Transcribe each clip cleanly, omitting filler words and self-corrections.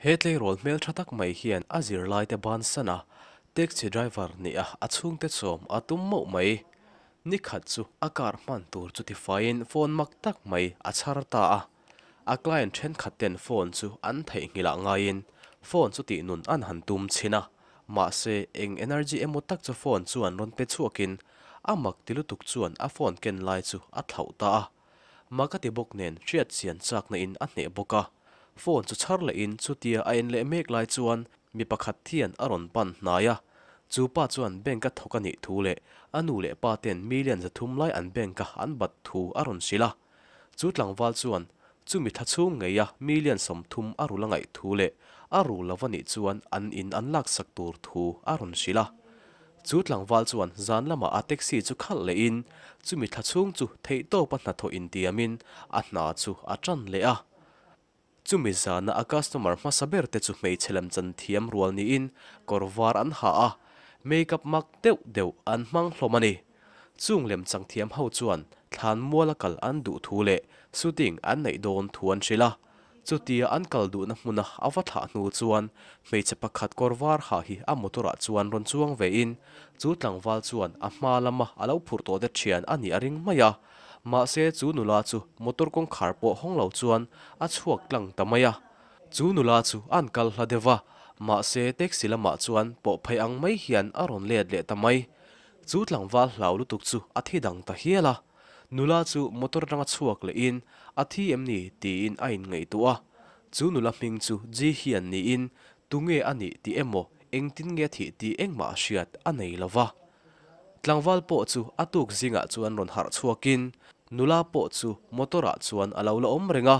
He tleirawl hmeltha tak mai hian a zirlaite bansan a, taxi driver nih a a chhungte chawm a tum mauh mai. Ni khat chu a car hman tur chu tifaiin phone mak tak mai a chhar ta a. A client thenkhat ten phone chu an theihnghilh ah ngaiin phone chu tih nun an han tum chhin a, mahse eng energy emaw tak chu phone chuan rawn pe chhuakin a mak ti lutuk chuan a phone ken lai chu a thlauh ta a. Mak a ti bawk nen hriat chian chakna in a hneh bawk a, phone chu chhar leh in chutia a en leh mek lai chuan mi pakhat thian a rawn pan hnai a, chu pa chuan bank a thawk a nih thu leh a nu leh pa ten million 300 lai an bank a an bat thu a rawn hrilh a. Chu tlangval chuan chumi thla chhung ngei a million 30 a rul a ngaih thu leh a rul lo a nih chuan an in an laksak tur thu a rawn hrilh a. Chu tlangval chuan zan lamah a taxi chu khalh lehin chumi thla chhung chu theihtawpa hnathawh intiamin a hna chu a tan leh a. Chumi zana a customer hmasa ber te chu hmeichhe lam chan thiam rual niin kawr var an ha a, makeup mak deuh deuh an hmang hlawm a ni. Chung lem chang thiam ho chuan thlan muala kal an duh thu leh shooting an neih dawn thu an hrilh a. Chutia an kal duhna hmuna a va thlah hnu chuan hmeichhe pakhat kawr var ha hi a motor ah chuan rawn chuang vein chu tlangval chuan a hma lama a lo phurh tawh te thian a nih a ring mai a. Mahse chu nula chu motor kawngkhar pawh hawng lo chuan a chhuak tlang ta mai a. Chu nula chu an kal hla deuh a, mahse taxi lamah chuan pawh phei ang mai hian a rawn let leh ta mai. Chu tlangval hlau lutuk chu a thi dang ta hial a. Nula chu motor atanga chhuak lehin a thi em ni tiin a inngaihtuah a. Chu nula hming chu Ji Hian niin tunge a nih tih emaw engtin nge a thih tih engmah hriat a nei lo va. Tlangval pawh chu a tuk zingah chuan rawn harh chhuakin nula pawh chu motor ah chuan a lo la awm reng a,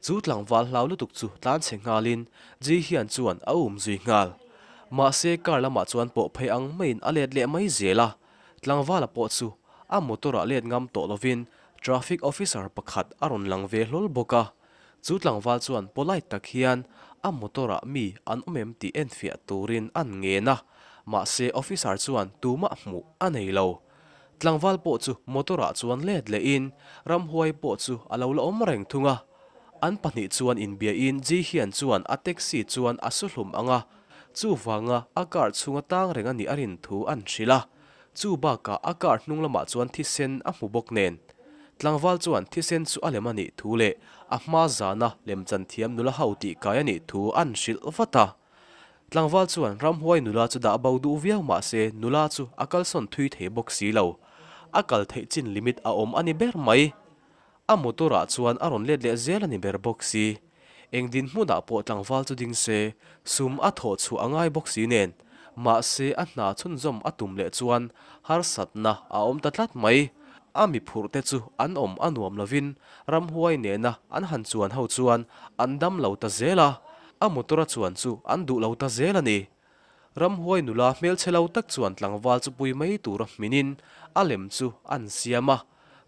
chu tlangval hlau lutuk chu tlan chhe nghalin Ji Hian chuan a um zui nghal. Mahse car lamah chuan pawh phei ang maiin a let leh mai zel a, tlangvala pawh chu a motor ah let ngam tawh lovin traffic officer pakhat a rawn lang ve hlawl bawk a, chu tlangval chuan polite tak hian a motor ah mi an awm em tih enfiah turin an ngen a, mahse officer chuan tumah hmuh a nei lo. Tlangval pawh chu motor ah chuan let lehin ramhuai pawh chu a lo la awm reng thung a, an pahnih chuan inbiain Ji Hian chuan a taxi chuan a su hlum ang a, chuvanga a car chhunga tang reng a nih a rin thu an hrilh a, chu bakah a car hnung lamah chuan thisen a hmu bawk nen. Tlangval chuan thisen chu a lem a nih thu leh a hma zana lemchan thiam nula ho tih kai a nih thu an hrilh vat a. Tlangval chuan ramhuai nula chu dah bo duh viau mah se nula chu a kalsawn thui thei bawk si lo. A kal theih chin limit a awm a ni ber mai. A motor ah chuan a rawn let leh zel a ni ber bawk si. Eng dinhmunah pawh tlangval chu ding se, sum a thawh chhuah a ngai bawk si nen. Mahse a hna chhunzawm a tum leh chuan harsatna a awm ta tlat mai. A mi phurh te chu an awm a nuam lovin ramhuai nena an han chuan ho chuan an dam lo ta zel a, a motor a chuan chu an duh lo ta zel a ni. Ramhuai nula hmelchhe lo tak chuan tlangval chu pui mai tura hminin a lem chu an siam a,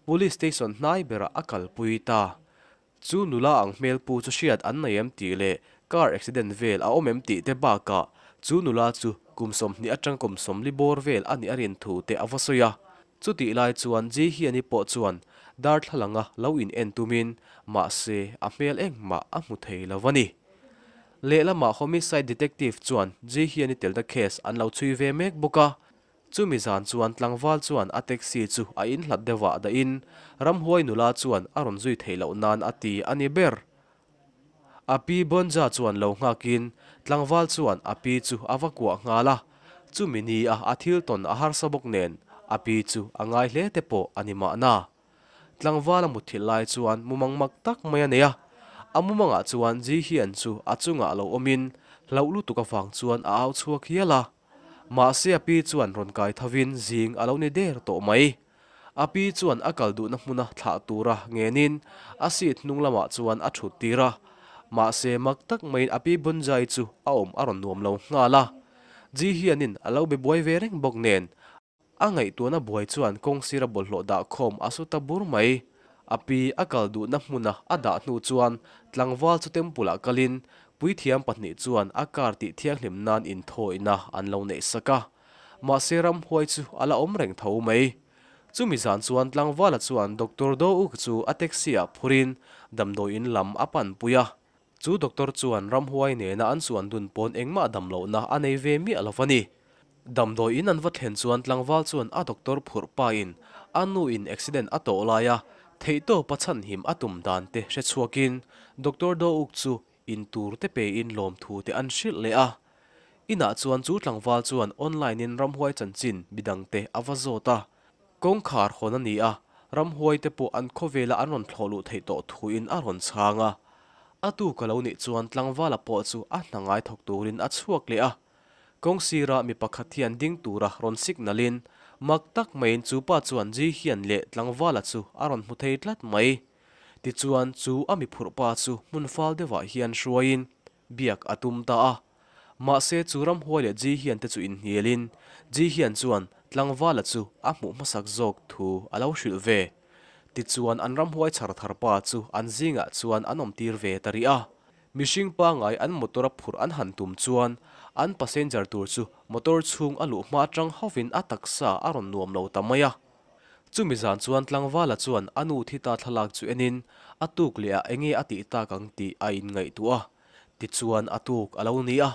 Police station hnai berah a kalpui ta. Chu nula ang hmel pu chu hriat an nei em tih leh car accident vel a awm em tih te bakah chu nula chu kum 20 atang kum 40 bawr vel a nih a rin thu te a va sawi a. Chutih lai chuan Ji Hiani pawh chuan darthlalanga lo in en tumin mahse a hmel engmah a hmu thei lo a ni. Lehlamah homicide detective chuan Ji Hiani telna case an lo chhui ve mek bawk a. Chumi zan chuan tlangval chuan a taxi chu a inhlat deuhah dahin ramhuai nula chuan a rawn zui theih loh nan a ti a ni ber. A pi Bonja chuan lo nghakin tlangval chuan a pi chu a va kuah nghal a, chumi ni a a thil tawn a harsa bawk nen a pi chu a ngai hle te pawh a ni mahna. Tlangval a mutthilh lai chuan mumang mak tak mai a nei a, a mumangah chuan Ji Hian chu a chungah lo awmin hlauh lutuk avang chuan a au chhuak hial a. Mahse a pi chuan rawn kai thovin zing a lo ni der tawh mai. A pi chuan a kal duhna hmuna thlah tura ngenin a seat hnung lamah chuan a thut tir a. Mahse mak tak maiin a pi Bunjai chu a awm a rawn nuam lo nghal a. Ji hianin a lo be buai ve reng bawk nen A ngaihtuahna buai chuan kawng sira bawlhhlawh dah khawm a su ta bur mai. A pi a kal duhna hmuna a dah hnu chuan tlangval chu temple ah kalin puithiam pahnih chuan a car tih thianghlim nan inthawihna an lo neih sak a. Mahse ramhuai chu a la awm reng tho mai. Chumi zan chuan tlangvala chuan Doctor Do Uk chu a taxi ah phurin damdawiin lam a panpui a. Chu doctor chuan ramhuai nena an chuan dun pawn engmah dam lohna a nei ve miah lo va ni. Damdawi in an va thlen chuan tlangval chuan a doctor phurh pa in a nu in accident a tawh laia theihtawpa chhanhim a tum dan te hre chhuakin Doctor Douk chu in tur te pe in lawmthu te an hrilh leh a. Inah chuan chu tlangval chuan online in ramhuai chanchin midang te a va zawt a. Kawngkhar hawn a ni a, ramhuai te pawh an khawvela an rawn thlawh luh theih tawh thu in a rawn chhang a. A tuk a lo nih chuan tlangvala pawh chu a hna ngai thawk turin a chhuak leh a. Kawng sirah mi pakhat hian ding tura rawn signal in mak tak maiin chu pa chuan Ji hian leh tlangvala chu a rawn hmu thei tlat mai. Tichuan chu a mi phurh pa chu hmun fal deuhah hian hruaiin biak a tum ta a. Mahse chu ramhuai leh Ji hian te chu inhnialin Ji hian chuan tlangvala chu a hmuh hmasak zawk thu a lo hrilh ve. Tichuan an ramhuai chhar thar pa chu an zingah chuan an awmtir ve ta rih a. Mihring pangai an motor a phurh an han tum chuan an passenger tur chu motor chhung a luh hma atang hovin a taksa a rawn nuam lo ta mai a. Chumi zan chuan tlangvala chuan a nu thi ta thlalak chu enin a tuk leh ah enge a tih tak ang tih a inngaihtuah a. Tichuan a tuk a lo ni a,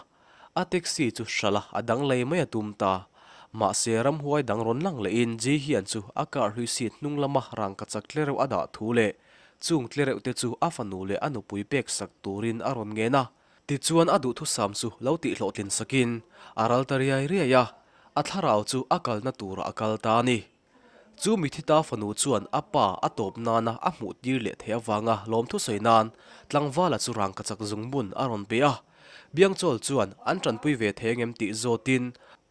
a taxi chu hralh a a dang lei mai a tum ta. Mahse ramhuai dang rawn lang lehin Ji hian chu a car hlui seat hnung lama rangkachak tlereuh a dah thu leh Chung tlereuh te chu a fanu leh a nupui pek sak turin a rawn ngen a, tichuan a duhthusam chu lo tihhlawhtlin sakin a ral ta riai riai a, a thlarau chu a kalna turah a kal ta a ni. Chu Mithita fanu chuan a pa a tawp nana a hmuh tir leh theih avanga lawmthu sawi nan tlangvala chu rangkachak zungbun a rawn pe a, Biangchawl chuan an tanpui ve thei angem tih zawtin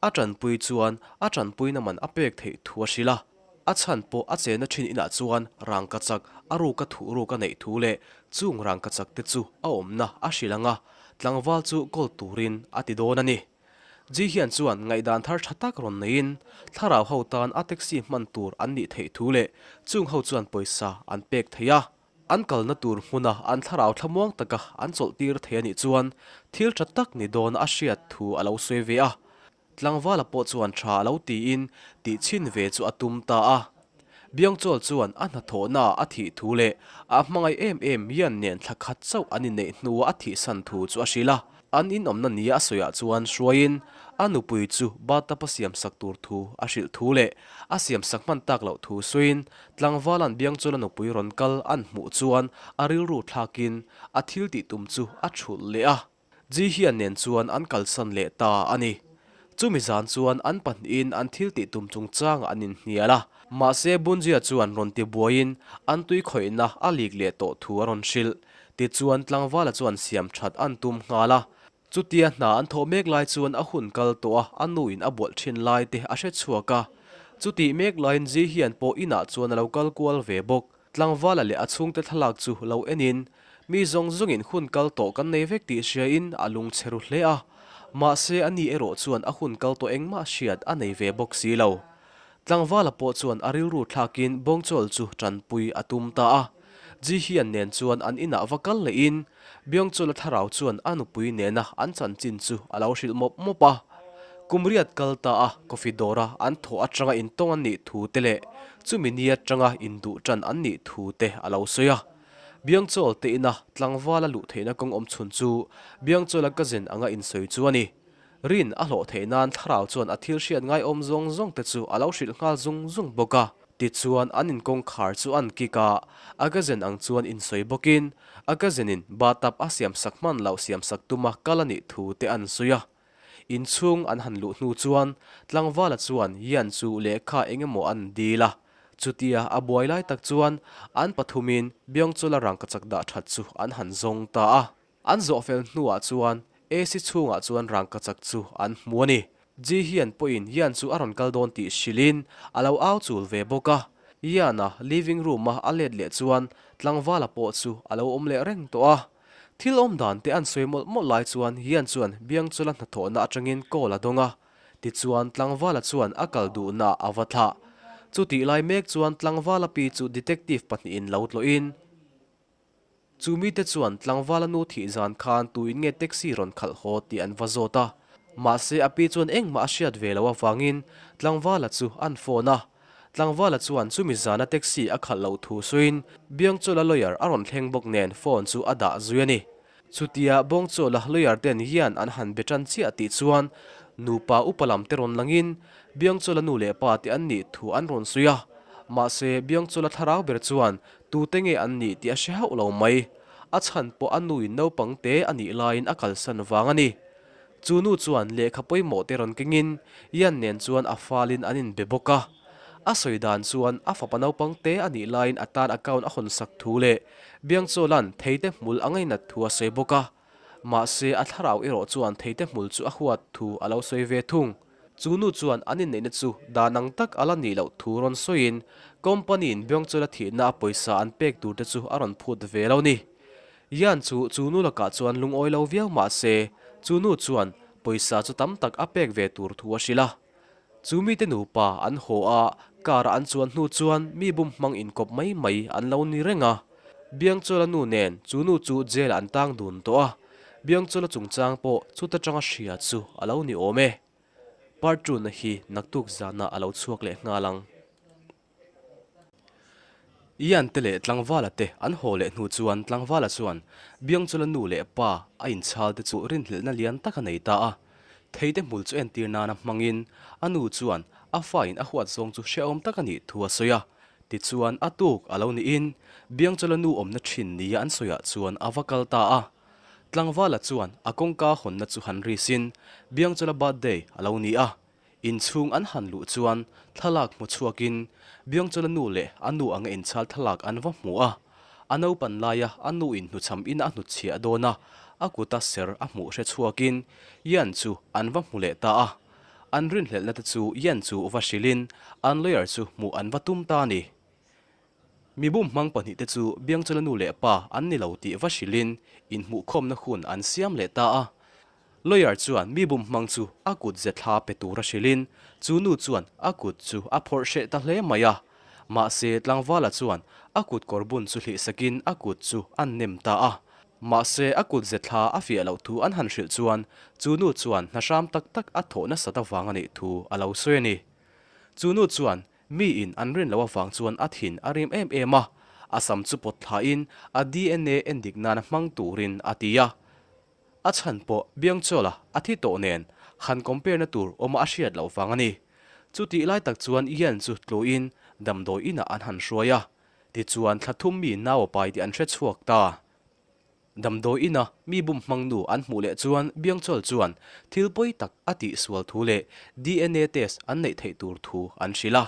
a tanpui chuan a tanpuina man a pek theih thu a hrilh a. A chhan pawh a chena thin inah chuan rangkachak a ruka thuh ruk a neih thu leh chung rangkachak te chu a awmna a hrilh ang a, tlangval chu kawl turin a ti dawn a ni. Ji hian chuan ngaihdan thar tha tak rawn neiin thlarau ho tan a taxi hman tur an nih theih thu leh chung ho chuan pawisa an pek thei a, an kalna tur hmuna an thlarau thlamuang taka an chawlh tir thei a nih chuan thil tha tak ni dawn a hriat thu a lo sawi ve a. Tlangvala pawh chuan tha a lo tiin tih chhin ve chu a tum ta a. Biangchawl chuan a hnathawhnaah a thih thu leh a hmangaih em em Yan nen thla khat chauh an inneih hnuah a thihsan thu chu a hrilh a. An inawmna nia a sawiah chuan hruaiin a nupui chu bathtub a siamsak tur thu a hrilh thu leh a siamsak hman tak loh thu sawiin Tlangvala'n Biangchawla nupui rawn kal an hmuh chuan a rilru thlakin a thil tih tum chu a thulh leh a. Ji hian nen chuan an kalsan leh ta a ni. Chumi zan chuan an pahnihin an thil tih tum chungchangah an inhnial a, mahse Bunjia chuan rawn ti buaiin an tui khawihna a lik leh tawh thu a rawn hrilh. Tichuan tlangvala chuan siam that an tum nghal a. Chutia hna an thawh mek lai chuan a hun kal tawh a, a nuin a bualh thin lai te a hre chhuak a. Chutih mek laiin Ji hian pawh inah chuan a lo kal kual ve bawk. Tlangvala leh a chhungte thlalak chu lo enin, mi zawng zawngin hun kal tawh kan nei vek tih hriain a lungchhe ru hle a. Mahse a ni erawh chuan a hun kal tawh engmah hriat a nei ve bawk si lo. Tlangvala pawh chuan a rilru thlakin Bawngchawl chu tanpui a tum ta a. Ji hian nen chuan an inah va kal lehin, Byungchul-a thlarau chuan a nupui nena an chanchin chu a lo hrilh mawp mawp a. Kum riat kal ta a coffee dawra an thawh atanga intawng an nih thu te leh chumi ni atanga induh tan an nih thu te a lo sawi a. Byungchul te ina tlangvala luh theihna kawng awm chhun chu Byungchul-a cousin anga insawi chu a ni. Rin a hlawh theih nan thlarau chuan a thil hriat ngaihawm zawng zawng te chu a lo hrilh nghal zung zung bawk a. Tichuan an inkawngkhar chu an kik a, a cousin ang chuan insawi bawkin a cousin-in bathtub a siamsak hman loh siamsak tuma kal a nih thu te an sawi a. Inchhung an han luh hnu chuan tlangvala chuan Yan chu lehkha eng emaw an dil a, chutia a buai lai tak chuan an pathumin Byungchul-a rangkachak dah that chu an han zawng ta a. An zawh fel hnuah chuan AC chhungah chuan rangkachak chu an hmu a ni. Ji hian pawhin Yan chu a rawn kal dawn tih hrilhin a lo au chul ve bawk a. Yan-a living room-a a let leh chuan tlangvala pawh chu a lo awm leh reng tawh a. Thil awm dan te an sawi mawlh mawlh lai chuan Yan chuan Biangchula hnathawhna atangin call a dawng a. Tichuan tlangvala chuan a kal duhna a va thlah. Chutih lai mek chuan tlangvala pi chu detective pahnihin lo tlawhin, Chu mite chuan tlangvala nu thih zan khan tuin nge taxi rawn khalh haw tih an va zawt a. Mahse a pi chuan engmah a hriat ve loh avangin tlangvala chu an phone a. Tlangvala chuan chumi zana taxi a khalh loh thu sawiin Biangchawla lawyer a rawn thleng bawk nen phone chu a dah zui a ni. Chutia Bawngchawla lawyer ten hian an han be tan chiah tih chuan nupa upa lam te rawn langin Biangchawla nu leh pa te an nih thu an rawn sawi a. Mahse Biangchawla thlarau ber chuan tute nge an nih tih a hre hauh lo mai. A chhan pawh a nuin naupang te a nih laiin a kalsan vang a ni. Chu nu chuan lehkha pawimawh te rawn kengin Ian nen chuan a falin an inbe bawk a. A sawi dan chuan a fapa naupang te a nih laiin a tan account a hawn sak thu leh Biangchawla'n theite hmul a ngainat thu a sawi bawk a. Mahse a thlarau erawh chuan theite hmul chu a huat thu a lo sawi ve thung. Chu nu chuan an inneihna chu dan ang tak a la nih loh thu rawn sawiin company-in Biangchawla thihna a pawisa an pek tur te chu a rawn phut ve lo ni. Yan chu chu nu lakah chuan lungawi lo viau mah se, chu nu chuan pawisa chu tam tak a pek ve tur thu a hrilh a. Chu mite nupa an haw a, car a an chuan hnu chuan mi bum hmang inkawp mai mai an lo ni reng a. Biangchawla nu nen chu nu chu jail ah an tang dun tawh a, Biangchawla chungchang pawh chuta tanga hria chu a lo ni awm e. Part two na hi naktuk zanah a lo chhuak leh nghal ang. Ian te leh Tlangvala te an haw leh hnu chuan Tlangvala chuan Biangchula nu leh pa a inchhal te chu rinhlelhna lian tak a nei ta a. Theite hmul chu entir nana hmangin a nu chuan a fa in a huat zawng chu hrehawm tak a nih thu a sawi a. Tichuan a tuk a lo niin Biangchula nu awmna thin nia an sawiah chuan a va kal ta a. Tlangvala chuan a kawngka hawnna chu han risin Biangchula birthday a lo ni a. Inchhung an han luh chuan thlalak hmu chhuakin Biangchawla nu leh a nu anga inchhal thlalak an va hmu a. A naupan laia a nu in hnuchham in a hnutchhiah dawn a, a kuta ser a hmuh hre chhuakin Yan chu an va hmu leh ta a. An rinhlelhna te chu Yan chu va hrilhin an lawyer chu hmuh an va tum ta a ni. Mi bum hmang pahnihte chu Biangchawla nu leh pa an ni lo tih va hrilhin inhmuhkhawmna hun an siam leh ta a. Lawyer chuan mi bum hmang chu a kut ze thla pe tura hrilhin chu nu chuan a kut chu a phawrh hreh ta hle mai a. Mahse tlangvala chuan a kut kawr bun chu hlihsakin a kut chu a nem ta a. Mahse a kut ze thla a fiah loh thu an han hrilh chuan chu nu chuan hna hram tak tak a thawh nasat avang a nih thu a lo sawi a ni. Chu nu chuan Miin an rin loh avang chuan a thin a rim em em a, a sam chu pawt thlain a DNA endik nana hmang turin a ti a. A chhan pawh Biangchawla a thi tawh nen han compare na tur awma a hriat loh vang a ni. Chutih lai tak chuan Ian chu tluin damdawi inah an han hruai a, tichuan thla thum mi nau a pai tih an hre chhuak ta. Damdawi ina mi bum hmang nu an hmuh leh chuan Biangchawl chuan thil pawi tak a tih sual thu leh DNA test an neih theih tur thu an hrilh a.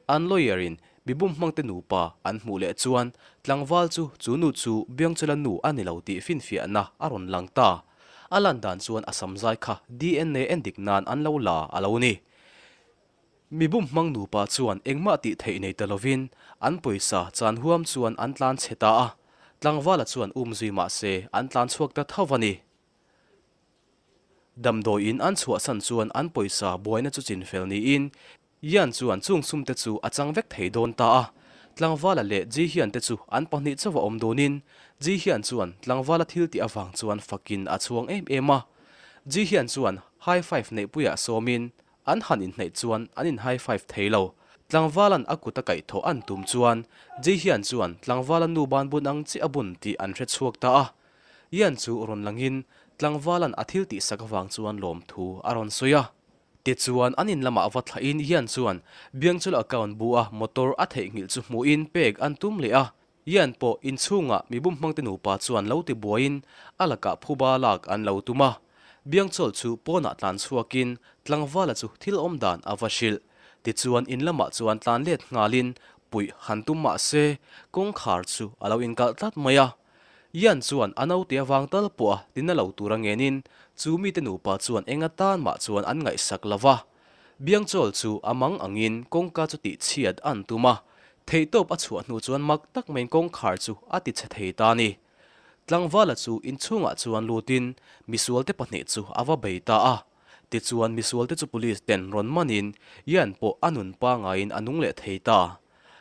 An lawyer in mi bum hmangte nupa an hmuh leh chuan tlangval chu chu nu chu Biangchawla nu a ni lo tih finfiahna a rawn lang ta. A lan dan chuan a samzai kha DNA endik nan an lo la a lo ni. Mi bum hmang nupa chuan engmah tih theih nei ta lovin an pawisa chan huam chuan an tlan chhe ta a, tlangvala chuan um zui mah se an tlan chhuak ta tho a ni. Damdawiin an chhuahsan chuan an pawisa buaina chu chinfel niin Yan chuan chung sumte chu a chang vek thei dawn ta a, tlangvala leh Ji Hian te chu an pahnih chauh a awm dawnin Ji Hian chuan tlangvala thil tih avang chuan fakin a chhuang em em a. Ji Hian chuan high five neihpuiah sawmin An han inhnaih chuan an in high five thei lo. Tlangvalan a kut a kaih thawh an tum chuan Ji Hian chuan tlangvala nu ban bun ang chiah a bun tih an hre chhuak ta a. Yan chu rawn langin tlangvalan a thil tihsak avang chuan lawmthu a rawn sawi a. Tichuan an in lamah va thlahin Yan chuan Biangchula account bu a motor a theihnghilh chu hmuhin pek an tum leh a. Yan pawh inchhungah mi bum hmangte nupa chuan lo ti buaiin a lakah phuba lak an lo tum a. Biangchawl chu pawnah tlan chhuakin tlangvala chu thil awm dan a va hrilh. Tichuan in lamah chuan tlan let nghalin puih han tum mah se kawngkhar chu a lo inkalh tlat mai a. Yan chuan a naute avang tal pawh a tina lo tura ngenin chu mite nupa chuan eng atan mah chuan an ngaihsak lo va. Biangchawl chu a mang angin kawngka chu tihchhiat an tum a, theihtawp a chhuah hnu chuan mak tak maiin kawngkhar chu a tichhe thei ta a ni. Tlangvala chu inchhungah chuan lutin misualte pahnih chu a va bei ta a. Tichuan misualte chu police ten rawn manin Yan pawh a nun pangaiin a nung leh thei ta.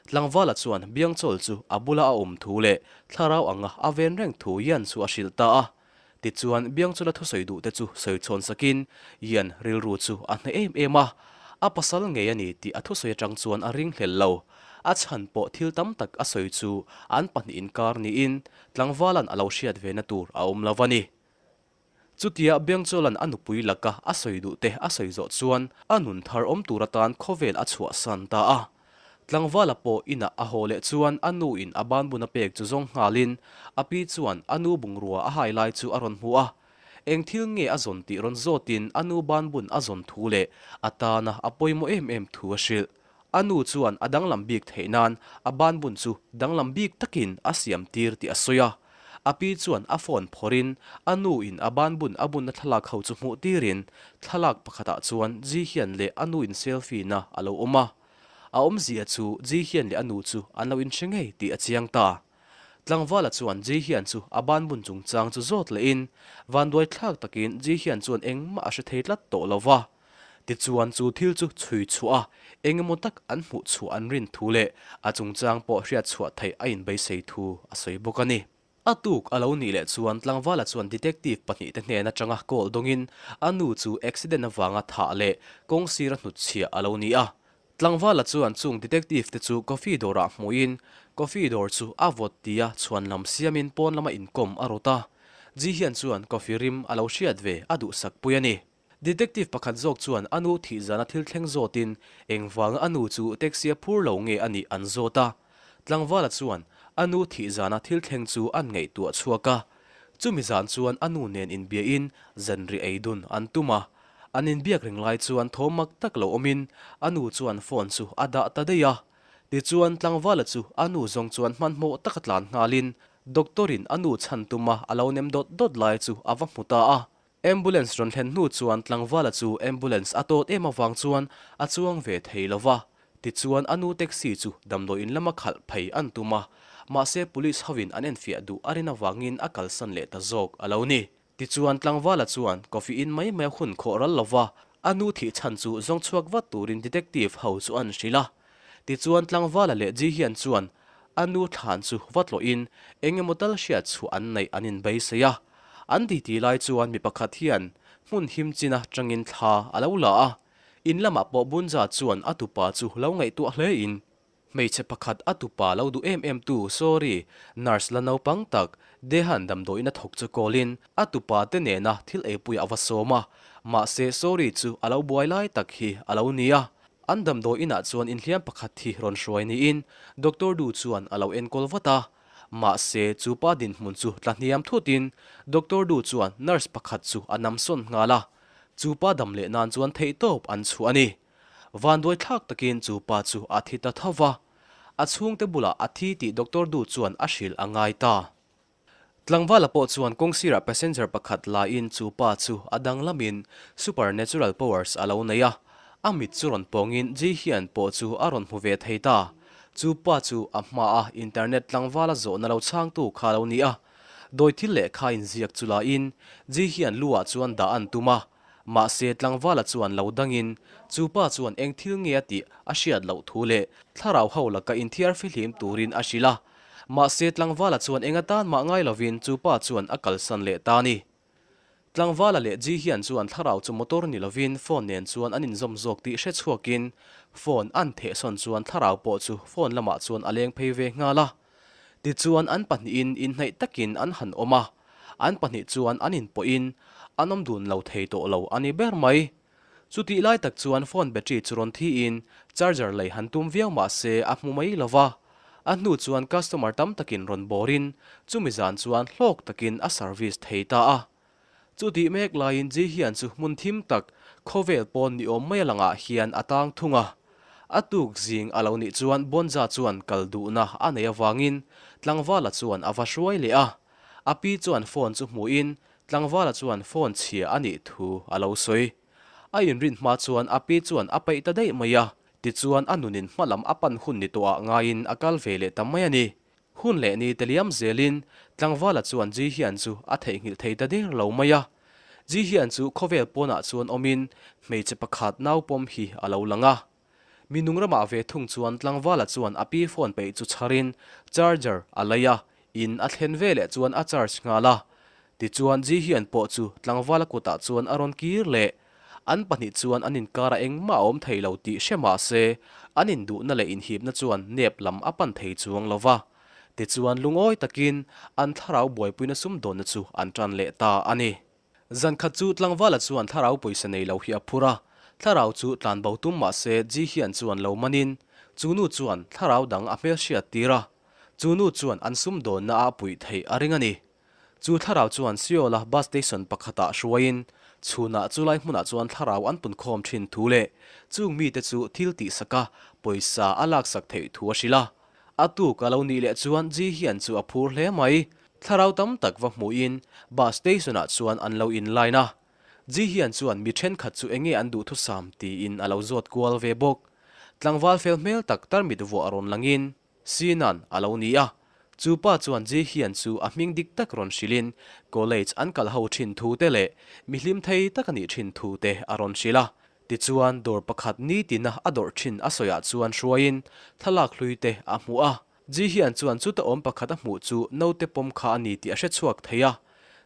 Tlangvala chuan Biangchawl chu a bula a awm thu leh thlarau anga a ven reng thu Yan chu a hrilh ta a. Tichuan, Biangchula thusawi duhte chu sawi chhawn sakin, Ian rilru chu a hne em em a, a pasal ngei a ni tih a thusawi atang chuan a ringhlel lo. A chhan pawh thil tam tak a sawi chu an pahnih inkar niin tlangvalan a lo hriat ve na tur a awm lo a ni. Chutia Biangchawla'n a nupui laka a sawi duh te a sawi zawh chuan a nun thar awm tur atan khawvel a chhuahsan ta a. Tlangvala pawh inah a haw leh chuan a nu in a banbun a pek chu zawng nghalin a pi chuan a nu bungrua a hai lai chu a rawn hmu a. Eng thil nge a zawn tih rawn zawtin a nu banbun a zawn thu leh a tana a pawimawh em em thu a hrilh. A nu chuan a danglam bik theih nan a banbun chu danglam bik takin a siam tir tih a sawi a. A pi chuan a phone phawrhin a nu in a banbun a bunna thlalak ho chu hmuh tirin thlalak pakhatah chuan Ji hian leh a nu in selfie na a lo awm a. A awmzia chu Ji hian leh a nu chu an lo inhre ngei tih a chiang ta. Tlangvala chuan Ji hian chu a banbun chungchang chu zawt lehin vanduai thlak takin Ji hian chuan engmah a hre thei tlat tawh lo va. Tichuan chu thil chu chhui chhuah a, eng emaw tak an hmuh chhuah an rin thu leh a chungchang pawh hriat chhuah theih a inbeisei thu a sawi bawk a ni. A tuk a lo nih leh chuan tlangvala chuan detective pahnihte hnen atanga call dawngin a nu chu accident avanga thah leh kawng sira hnutchhiah a lo ni a. Tlangvala chuan chung detective te chu coffee dawrah hmuhin coffee dawr chu a vawt tia chhuan lam siamin pawn lama inkawm a rawt a. Ji hian chuan coffee rim a lo hriat ve a duhsak pui a ni. Detective pakhat zawk chuan a nu thih zana thil thleng zawtin engvanga a nu chu taxi a phur lo nge a nih an zawt a. Tlangvala chuan a nu thih zana thil thleng chu an ngaihtuah chhuak a. Chumi zan chuan a nu nen inbiahin zanriah ei dun an tum a. An inbiak reng lai chuan thaw mak tak lo awmin a nu chuan phone chu a dah ta daih a. Tichuan Tlangvala chu a nu zawng chuan hmanhmawh taka tlan nghalin Doctor-in a nu chhan tuma a lo nem dawt dawt lai chu a va hmu ta a. Ambulance rawn thlen hnu chuan tlangvala chu ambulance a tawt em avang chuan a chuang ve thei lo va. Tichuan a nu taxi chu damdawiin lama khalh phei an tum a, mahse police hovin an enfiah duh a rin avangin a kalsan leh ta zawk a lo ni. Tichuan tlangvala chuan coffee in mai mai a hun khawh ral lo va, a nu thih chhan chu zawng chhuak vat turin detective ho chu an hrilh a. Tichuan tlangvala leh Ji hian chuan a nu thlan chu va tlawhin eng emaw tal hriat chhuah an neih an inbeisei a. An titi lai chuan mi pakhat hian hmun him chin atangin thla a lo la a, in lamah pawh Bunja chuan a tupa chu lo ngaihtuah hle in, hmeichhe pakhat a tupa lo duh em em tu sorry nurse la naupang tak Dehan damdawiin a thawk chu call in a tupa te nena thil eipui a va sawm a, mahse sorry chu a lo buai lai tak hi a lo ni a. An damdawi inah chuan inhliam pakhat hi rawn hruai niin Doctor Du chuan a lo enkawl vat a. Mahse, chu pa dinhmun chu tla hniam thutin Doctor Du chuan nurse pakhat chu a namsawn nghal a. Chu pa dam leh nan chuan theihtawp an chhuah a ni. Vanduai thlak takin chu pa chu a thi ta tho va. A chhungte bulah a thi tih Doctor Du chuan a hrilh a ngai ta. Tlangvala pawh chuan kawngsirah passenger pakhat laiin chu pa chu a danglamin supernatural powers a lo nei a, a mit chu rawn pawngin Ji Hian pawh chu a rawn hmu ve thei ta. Chu pa chu a hmaa internet tlangvala zawhna lo chhangtu kha a lo ni a, dawi thil lehkha inziak chu laiin Ji Hian lu ah chuan dah an tum a, mahse tlangvala chuan lo dangin chu pa chuan eng thil nge a tih a hriat loh thu leh thlarau ho laka inthiar fihlim turin a hrilh a. Mahse Tlangvala chuan eng atan mah ngai lovin chu pa chuan a kalsan leh ta a ni. Tlangvala leh Ji hian chuan thlarau chu motor ni lovin phone nen chuan an inzawm zawk tih hre chhuakin phone an thehsawn chuan thlarau pawh chu phone lamah chuan a leng phei ve nghal a. Tichuan an pahnihin inhnaih takin an han awm a, an pahnih chuan an inpawhin an awm dun lo thei tawh lo a ni ber mai. Chutih lai tak chuan phone battery chu rawn thiin charger lei han tum viau mah se a hmu mai lo va. A hnu chuan customer tam takin rawn bawrin chumi zan chuan hlawk takin a service thei ta a. Chutih mek laiin Ji hian chu hmun thim tak khawvel pawn ni awm mai a langah hian a tang thung a. A tuk zing a lo nih chuan Bonza chuan kal duhna a nei avangin tlangvala chuan a va hruai leh a. A pi chuan phone chu hmuhin Tlangvala chuan phone chhia a nih thu a lo sawi. A inrin hma chuan a pi chuan a peih ta daih mai a, tichuan a nunin hma lam a pan hun ni tawhah ngaiin a kal ve leh ta mai a ni. Hun leh ni te liam zelin Tlangvala chuan Ji Hian chu a theihnghilh thei ta der lo mai a. Ji Hian chu khawvel pawnah chuan awmin hmeichhe pakhat naupawm hi a lo lang a. Mi nung ramah ve thung chuan tlangvala chuan a pi phone peih chu chharin charger a lei a, in a thlen ve leh chuan a charge nghal a. Tichuan Ji Hian pawh chu tlangvala kutah chuan a rawn kir leh. An pahnih chuan an inkarah engmah a awm thei lo tih hre mah se, an induhna leh inhipna chuan nep lam a pan thei chuang lo va. Tichuan lungawi takin an thlarau buaipuina sumdawnna chu an tan leh ta a ni. Zan khat chu tlangvala chuan thlarau pawisa nei lo hi a phur a, thlarau chu tlanbo tum mah se Ji hian chuan lo manin chu nu chuan thlarau dang a hmelhriat tir a, chu nu chuan an sumdawnna a puih theih a ring a ni. Chu thlarau chuan Seoul-a bus station pakhatah hruaiin chhunah chulai hmunah chuan thlarau an punkhawm thin thu leh chung mite chu thil tihsaka pawisa a laksak theih thu a hrilh a. A tuk a lo nih leh chuan Ji hian chu a phur hle mai. Thlarau tam tak va hmuhin bus station-ah chuan an lo in line a. Ji hian chuan mi thenkhat chu enge an duhthusam tiin a lo zawt kual ve bawk. Tlangval fel hmel tak tarmit vuah rawn langin Sinan a lo ni a. Chu pa chuan Ji hian chu a hming dik tak rawn hrilhin college an kal ho thin thu te leh mi hlim thei tak a nih thin thu te a rawn hrilh a. Tichuan dawr pakhat nitina a dawrh thin a sawiah chuan hruaiin thlalak hlui te a hmuh a. Ji hian chuan chuta awm pakhat a hmuh chu naute pawm kha a ni tih a hre chhuak thei a.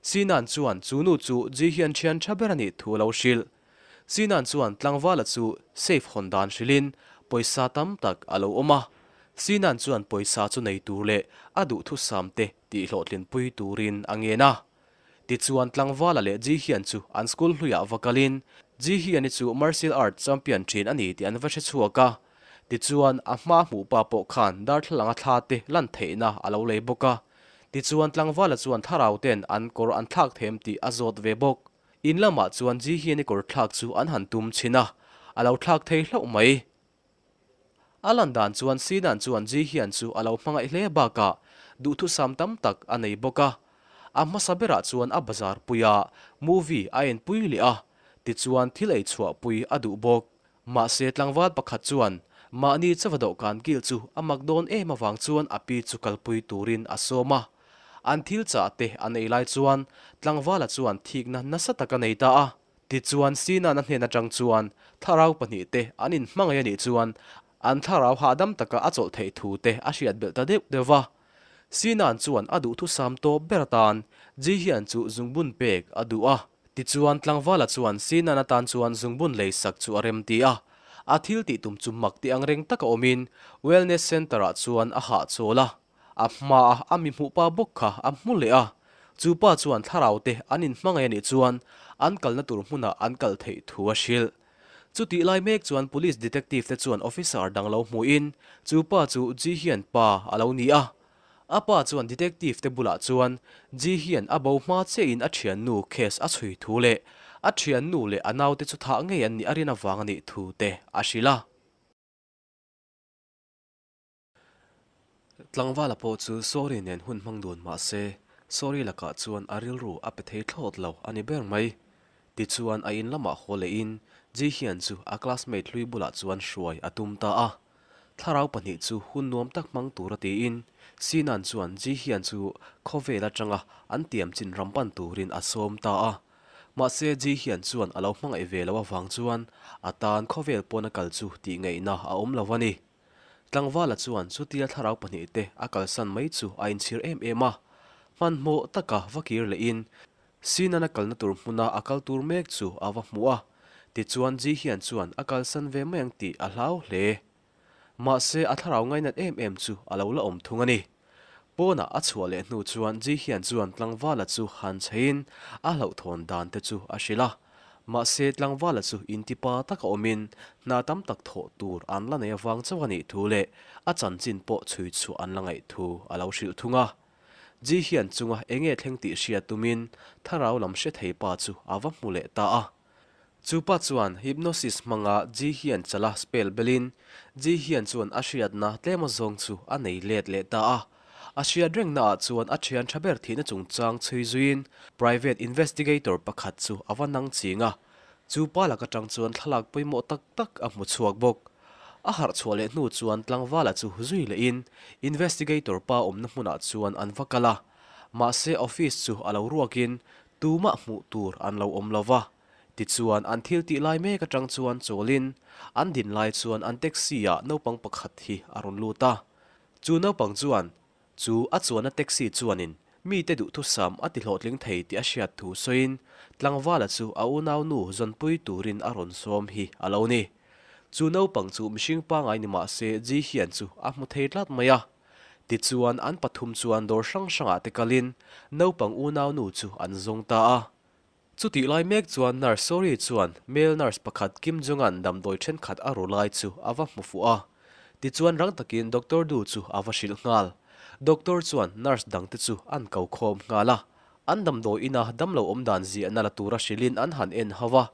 Sinan chuan chu nu chu Ji hian thian tha ber a nih thu a lo hrilh. Sinan chuan tlangvala chu safe hawn dan hrilhin pawisa tam tak a lo awm a. Sinan chuan pawisa chu nei tur leh a duhthusam te tihhlawhtlinpui turin a ngen a. Tichuan tlangvala leh Ji Hian chu an school hluiah va kalin Ji Hian-i chu martial art champion thin a ni tih an va hre chhuak a. Tichuan a hma hmuh pa pawh khan darthlalanga thla te lan theihna a lo lei bawk a. Tichuan tlangvala chuan thlarau ten an kawr an thlak them tih a zawt ve bawk. In lamah chuan Ji Hian-i kawr thlak chu an han tum chhin a, a lo thlak thei hlauh mai. A lan dan chuan Sinan chuan Ji Hian chu a lo hmangaih hle bakah duhthusam tam tak a nei bawk a. A hmasa berah chuan a bazar pui a, movie a en pui leh a, tichuan thil ei chhuah pui a duh bawk. Mahse tlangval pakhat chuan mahni chava dawhkan kil chu a mak dawn em avang chuan a pi chu kalpui turin a sawm a. An thil chah te an ei lai chuan tlangvala chuan thikna nasa tak a nei ta a. Tichuan, Sinan-a hnen atang chuan thlarau pahnihte an inhmangaih a nih chuan an thlarau hahdam taka a chawlh theih thu te a hriat belh ta deuh deuh va. Sinan chuan a duhthusam tawp ber atan Ji hian chu zungbun pek a duh a. Tichuan, tlangvala chuan Sinan atan chuan zungbun lei sak chu a rem ti a. A thil tih tum chu mak ti angreng taka awmin Wellness Centre-ah chuan a hahchawl a. A hmaa a mi hmuh pa bawk kha a hmu leh a, chu pa chuan thlarau te an inhmangaih a nih chuan an kalna tur hmunah an kal theih thu a hrilh. Chutih lai mek chuan Police Detective te chuan officer dang lo hmuhin chu pa chu Ji Hian pa a lo ni a. A pa chuan Detective te bulah chuan Ji Hian a bo hma chiahin a thiannu case a chhui thu leh a thiannu leh a naute chu thah ngei an nih a rin avang a nih thu te a hrilh a. Tlangvala pawh chu Sorry nen hun hmang dun mah se, Sorry lakah chuan a rilru a pe thei thlawt lo a ni ber mai. Tichuan a in lamah haw lehin Ji Hian chu a classmate hlui bulah chuan hruai a tum ta a. Thlarau pahnih chu hun nuam tak hmang tura tiin Sinan chuan Ji Hian chu khawvel atanga an tiam chin ram pan turin a sawm ta a. Mahse Ji Hian chuan a lo hmangaih ve loh avang chuan a tan khawvel pawn a kal chu tih ngaihna a awm lo a ni. Tlangvala chuan chutia thlarau pahnihte a kalsan mai chu a inchhir em em a, hmanhmawh taka va kir lehin Sinan a kalna tur hmuna a kal tur mek chu a va hmu a, tichuan Ji Hian chuan a kalsan ve mai ang tih a hlau hle. Mahse a thlarau ngainat em em chu a lo la awm thung a ni. Pawnah a chhuah leh hnu chuan Ji Hian chuan tlangvala chu han cheiin a hlauhthawn dan te chu a hrilh a. Mahse tlangvala chu intipa taka awmin hna tam tak thawh tur an la nei avang chauh a nih thu leh a chanchin pawh chhui chhuah an la ngaih thu a lo hrilh thung a. Ji Hian chunga enge thleng tih hriat tumin thlarau lam hre thei pa chu a va hmu leh ta a. Chu pa chuan hypnosis hmanga Ji Hian chala spell belin Ji Hian chuan a hriatna tlem azawng chu a nei let leh ta a. A hriat rengnaah chuan a thian tha ber thihna chungchang chhui zuiin private investigator pakhat chu a va nang ching a. Chu pa lak atang chuan thlalak pawimawh tak tak a hmu chhuak bawk. A harh chhuah leh hnu chuan tlangvala chu zui lehin investigator pa awmna hmunah chuan an va kal a. Mahse office chu a lo ruakin Tumah hmuh tur an lo awm lo va, tichuan an thil tih lai mek atang chuan chawlin an din lai chuan an taxi ah naupang pakhat hi a rawn lut a. Chu naupang chuan chu a chuanna taxi chuanin Mite duhthusam a tihlawhtling thei tih a hriat thu sawiin tlangvala chu a unaunu zawnpui turin a rawn sawm hi a lo ni. Chu naupang chu mihring pangai ni mah se Ji hian chu a hmu thei tlat mai a. Tichuan an pathum chuan dawr hrang hrangah te kalin naupang unaunu chu an zawng ta a. Chutih lai mek chuan Nurse Sori chuan male nurse pakhat Kim Jong-a'n damdawi thenkhat a ru lai chu a va hmu fuh a. Tichuan rang takin Doctor Du chu a va hrilh nghal. Doctor chuan nurse dangte chu an ko khawm nghal a. An damdawi ina damlo awm dan ziahna la tura hrilhin an han en ho a.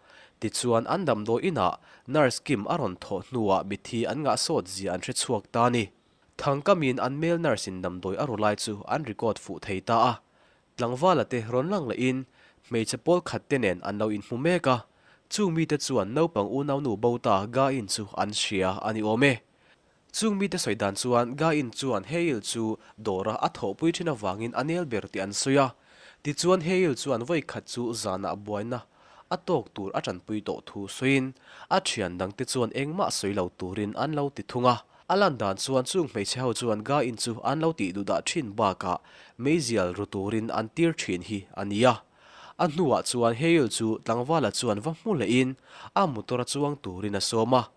Tichuan an damdawi inah nurse Kim a rawn thawh hnuah mitthi an ngah sawt zia an hre chhuak ta a ni. Thangkamin an male nurse in damdawi a ru lai chu an record fuh thei ta a. Tlangvala te rawn lang lehin hmeichhe pawl khat te nen an lo inhmu mek a, chung mite chuan naupang unaunu bo ta Ga-in chu an hria a ni awm e. Chung mite sawi dan chuan Ga-in chuan Hae-il chu dawra a thawhpui thin avangin a nel ber tih an sawi a, tichuan Hae-il chuan vawi khat chu zanah buaina a tawk tur a tanpui tawh thu sawiin a thian dangte chuan engmah sawi lo turin an lo ti thung a. A lan dan chuan chung hmeichhe ho chuan Ga-in chu an lo tih duh dah thin bakah meizial ru turin an tir thin hi a ni a. A hnuah chuan Hae-il chu tlangvala chuan va hmu lehin a motor a chuang turin a sawm a.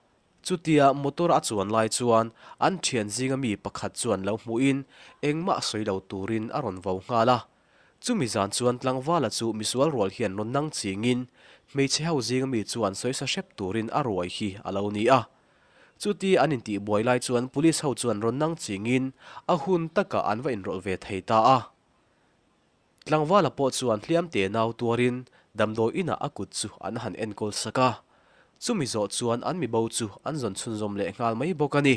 Chutia motor a chuan lai chuan an thian zinga mi pakhat chuan lo hmuhin engmah sawi lo turin a rawn vo nghal a. Chumi zan chuan tlangvala chu misual rual hian rawn nang chingin hmeichhe ho zinga mi chuan sawisa hrep turin a ruai hi a lo ni a. Chuti an intih buai lai chuan police ho chuan rawn nang chingin a hun takah an va inrawlh ve thei ta a. Tlangvala pawh chuan hliam te nau tuarin damdawi inah a kut chu an han enkawl sak a. Chumi zawh chuan an mibo chu an zawn chhunzawm leh nghal mai bawk a ni.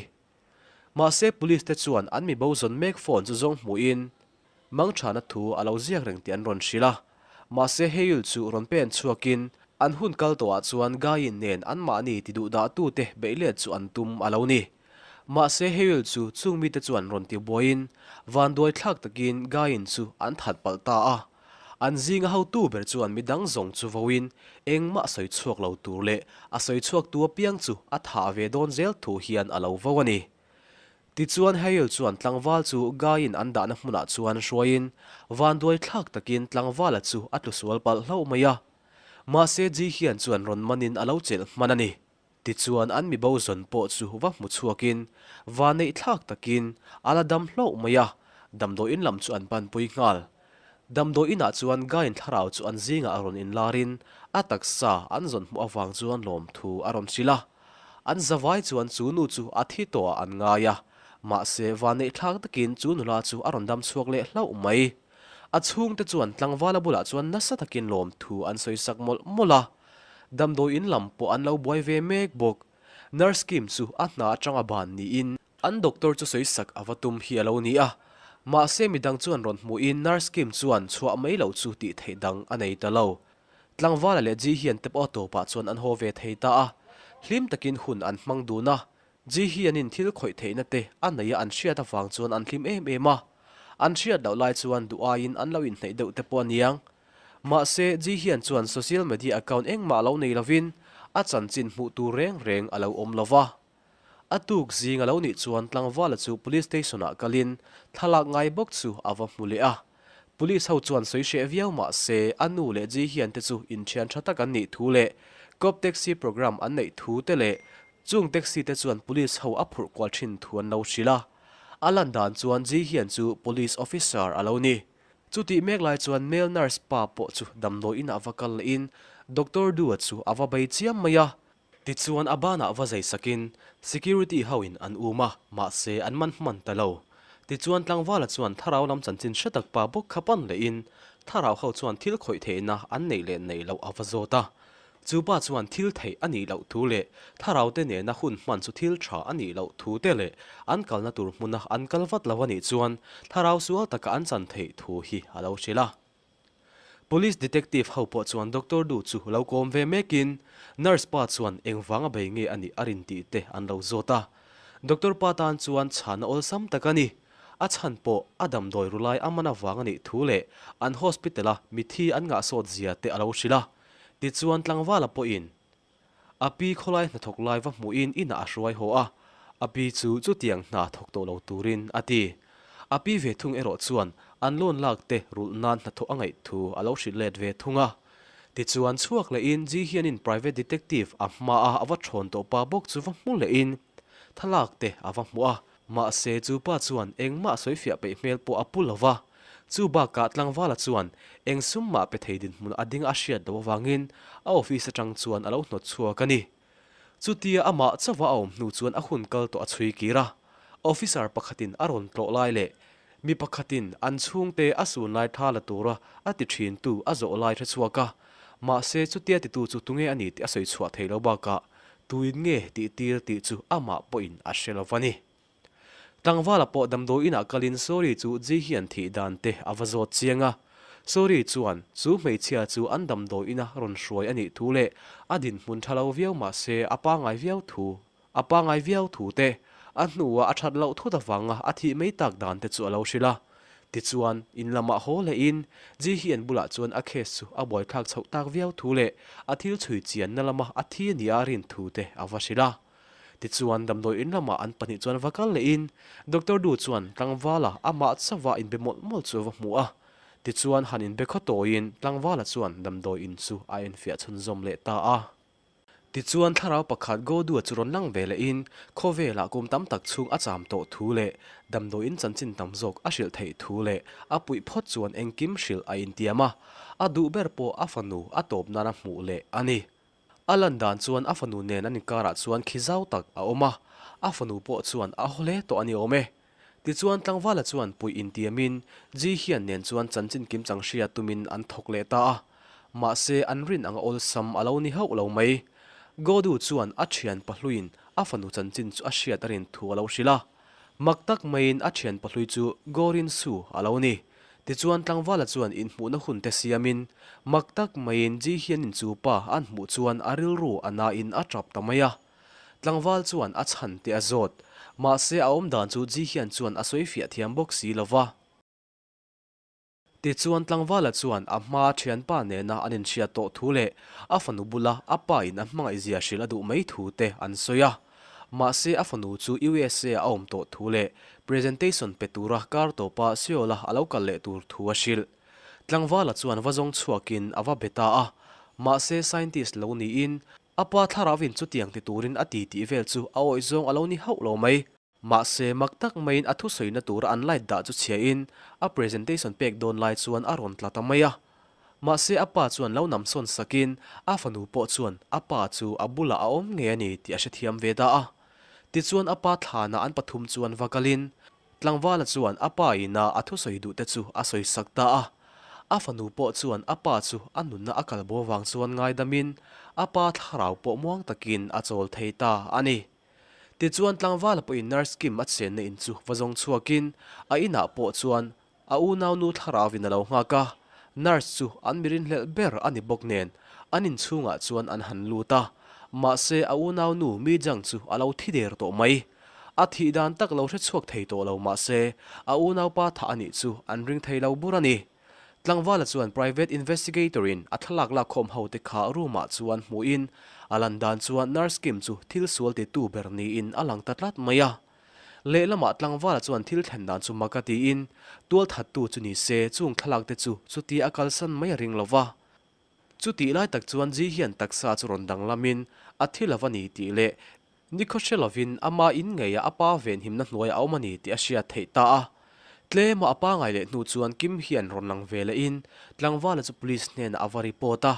Mahse police te chuan an mibo zawn mek phone chu zawng hmuhin Mangthana thu a lo ziak reng tih an rawn hrilh a. Mahse Heil chu rawn pen chhuakin an hun kal tawhah chuan Gain nen anmahni ti duh dahtute beih let chu an tum a lo ni. Mahse Heil chu chung mite chuan rawn ti buaiin vanduai thlak takin Gain chu an that palh ta a. An zinga hotu ber chuan midang zawng chu voin engmah sawi chhuak lo tur leh a sawi chhuaktu apiang chu a thah ve dawn zel thu hian a lo vo a ni. Tichuan Hail chuan tlangval chu Gaiin an dahna hmunah chuan hruaiin vanduai thlak takin tlangvala chu a tlu sual palh hlauh mai a. Mahse Ji hian chuan rawn manin a lo chelh hman a ni. Tichuan an mibo zawn pawh chu va hmu chhuakin vanneih thlak takin a la dam hlauh mai a, damdawiin lam chu an panpui nghal. Damdawiinah chuan Gain thlarau chu an zingah a rawn inlarin a taksa an zawn hmuh avang chuan lawmthu a rawn hrilh a. An zavai chuan chu nu chu a thi tawhah an ngai a, mahse vanneih thlak takin chu nula chu a rawn dam chhuak leh hlauh mai. A chhungte chuan tlangvala bulah chuan nasa takin lawmthu an sawi sak mawlh mawlh a. Damdawiin lam pawh an lo buai ve mek bawk. Nurse Kim chu a hna atanga ban niin an doctor chu sawi sak a va tum hi a lo ni a. Mahse midang chuan rawn hmuhin Nurse Kim chuan chhuah mai loh chu tih theih dang a nei ta lo. Tlangvala leh Ji hian te pawh a tawpah chuan an haw ve thei ta a, hlim takin hun an hmang dun a. Ji hianin thil khawih theihna te a neia an hriat avang chuan an hlim em em a. An hriat loh lai chuan duh aiin an lo inhneih deuh te pawh a niang. Mahse, Ji hian chuan social media account engmah lo nei lovin a chanchin hmuh tur reng reng a lo awm lo va. A tuk zing a lo nih chuan tlangvala chu police station ah kalin thlalak ngai bawk chu a va hmu leh a. Police ho chuan sawi hreh viau mah se a nu leh Ji hian te chu inthian tha tak an nih thu leh cop taxi program an neih thu te leh chung taxi te chuan police ho a phurh kual thin thu an lo hrilh a. A lan dan chuan Ji hian chu police officer a lo ni. Chutih mek lai chuan male nurse pa pawh chu damdawi inah va kal lehin Doctor Dua chu a va bei chiam mai a. Tichuan a banah va zai sakin security ho in an um a, mahse an man hman ta lo. Tichuan tlangvala chuan thlarau lam chanchin hre tak pa bawk kha pan lehin thlarau ho chuan thil khawih theihna an neih leh neih loh a va zawt a. Chu pa chuan thil theih a nih loh thu leh thlarau te nena hun hman chu thil tha a nih loh thu te leh an kalna tur hmuna an kal vat lo a nih chuan thlarau sual taka an chan theih thu hi a lo hrilh a. Police detective ho pawh chuan Doctor Du chu lo kawm ve mekin nurse pa chuan engvanga bei nge a nih a rin tih te an lo zawt a. Doctor pa tan chuan chhana awlsam tak a ni. A chhan pawh a damdawi ru lai a man avang a nih thu leh an hospital a mithi an ngahsawt zia te a lo hrilh a. Tichuan tlangvala pawhin A pi khawlai hnathawk lai va hmuhin inah a hruai haw a, a pi chu chutiang hna thawk tawh lo turin a ti. A pi ve thung erawh chuan an loan lak te rulh nan hnathawh a ngaih thu a lo hrilh let ve thung a. Tichuan chhuak lehin Ji hianin private detective a hma a a va thawn tawh pa bawk chu va hmu lehin thlalak te a va hmuh a. Mahse chu pa chuan engmah sawi fiah peih hmel pawh a pu lo va. Chu bakah tlangvala chuan eng sum mah pe thei dinhmun a ding a hriat loh avangin a office atang chuan a lo hnawt chhuak a ni. Chutia amah chauha a awm hnu chuan a hun kal tawh a chhui kir a, officer pakhatin a rawn tlawh lai leh mi pakhatin an chhungte a sun lai tha la tura a ti thintu a zawh lai hre chhuak a, mahse chutia titu chu tunge a ni tih a sawi chhuah thei lo bakah tuin nge tih tir tih chu amah pawhin a hre lo va ni. Tlangvala pawh damdawi inah kalin Sori chu Ji hian thih dan te a va zawt chiang a. Sori chuan chu hmeichhia chu an damdawi ina rawn hruai a nih thu leh a dinhmun tha lo viau mah se a pangai viau thu a pangai viau thu te, a hnua a that loh thut avanga a thih mai tak dan te chu a lo hrilh a. Tichuan, in lamah haw lehin Ji hian bulah chuan a case chu a buaithlak chhoh tak viau thu leh a thil chhui chianna lama a thi nia a rin thu te a va hrilh a. Tichuan, damdawi in lamah an pahnih chuan va kal lehin Doctor Du chuan tlangvala amah chauha inbe mawlh mawlh chu a va hmu a. Tichuan, han inbe khaw tawiin tlangvala chuan damdawi in chu a enfiah chhunzawm leh ta a. Tichuan, thlarau pakhat Godua chu rawn lang ve lehin khawvelah kum tam tak chhung a cham tawh thu leh damdawi in chanchin tam zawk a hrilh theih thu leh a puih phawt chuan engkim hrilh a intiam a. A duh ber pawh a fanu a tawp nana hmuh leh a ni. A lan dan chuan a fanu nen an inkarah chuan khi zau tak a awm a, a fanu pawh chuan a haw hle tawh a ni awm e. Tichuan tlangvala chuan puih intiamin Ji Hian nen chuan chanchin kimchang hria tumin an thawk leh ta a, mahse an rin anga awlsam a lo ni hauh lo mai. Godu chuan a thian pahluiin a fanu chanchin chu a hriat a rin thu a lo hrilh a. Mak tak maiin a thian pahlui chu Gorin Su a lo ni. Tichuan tlangvala chuan inhmuhna hun te siamin mak tak maiin Ji hianin chu pa an hmuh chuan a rilru a nain a tap ta mai a. Tlangval chuan a chhan te a zawt. Mahse a awmdan chu Ji hian chuan a sawi fiah thiam bawk si lova. Tichuan tlangvala chuan a hma thianpa nena an inhriat tawh thu leh a fanu bula a pa in a hmangaihzia hrilh a duh mai thu te an sawi a. Mahse a fanu chu USA a awm tawh thu leh presentation pe tura kar tawpa Seoul-a a lo kal leh tur thu a hrilh. Tlangvala chuan va zawng chhuakin a va be ta a. Mahse scientist lo niin a pa thlarauin chutiang ti turin a ti tih vel chu a awih zawng a lo ni hauh lo mai. Mahse, mak tak maiin a thusawina tura an light dah chu chhiain a presentation pek dawn lai chuan a rawn tla ta mai a. Mahse, a pa chuan lo namsawn sakin a fanu pawh chuan a pa chu a bulah a awm ngei a ni tih a hrethiam ve ta a. Tichuan a pa thlanah an pathum chuan va kalin tlangvala chuan a pa ina a thusawi duh te chu a sawi sak ta a. A fanu pawh chuan a pa chu a nunna a kalbo vang chuan ngaidamin a pa thlarau pawh muang takin a chawl thei ta a ni. Tichuan tlangvala pawhin Nurse Kim a chenna in chu va zawng chhuakin a inah pawh chuan a unaunu thlarauvin a lo nghak a, nurse chu an mi rinhlelh ber a ni bawk nen an inchhungah chuan an han lut a, mahse a unaunu Mi Jang chu a lo thi der tawh mai. A thih dan tak lo hrechhuak thei tawh lo mahse a unaupa thah a nih chu an ring thei lo bur a ni. Tlangvala chuan private investigator in a thlalak lakkhawm ho te kha room ah chuan hmuhin a lan dan chuan nurse Kim chu thil sual ti tu ber niin a lang ta tlat mai a. Lehlamah Tlangvala chuan thil thlen dan chu mak a tiin tualthattu chu ni se chung thlalak te chu chutia a kalsan mai a ring lo va. Chutih lai tak chuan Ji hian taksa chu rawn danglamin a thi lo a ni tih leh Nikhaw hre lovin ama in ngeia a pa venhimna hnuaiah a awm a ni tih a hriat theih ta a. Tlema a pa ngai leh hnu chuan Kim hian rawn lang ve lehin tlangvala chu police hnenah a va report a.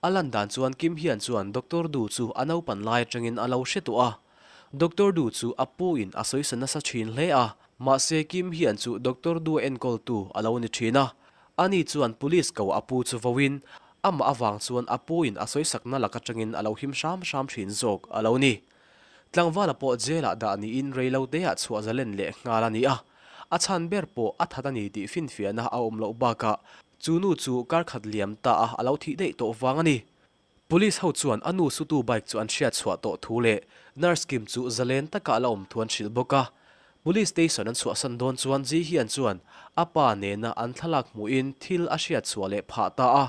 A lan dan chuan Kim hian chuan Doctor Du chu a naupan lai atangin a lo hre tawh a. Doctor Du chu a pu in a sawisa nasa thin hle a, mahse Kim hian chu Doctor Du a enkawltu a lo ni thin a. Ani chuan police ko a pu chu voin Amah avang chuan a pu in a sawisakna lak atangin a lo him hram hram thin zawk a lo ni. Tlangvala pawh jail ah dah niin reilo te ah chhuah zalen leh nghal a ni a. A chhan ber pawh a that a ni tih finfiahna a awm loh bakah chu nu chu kar khat liam ta a a lo thih daih tawh vang a ni. Police ho chuan a nu sutu bike chu an hriat chhuah tawh thu leh nurse Kim chu zalen taka a la awm thu an hrilh bawk a. Police station an chhuahsan dawn chuan Ji Hian chuan a pa nena an thlalak hmuhin thil a hriat chhuah leh phah ta a.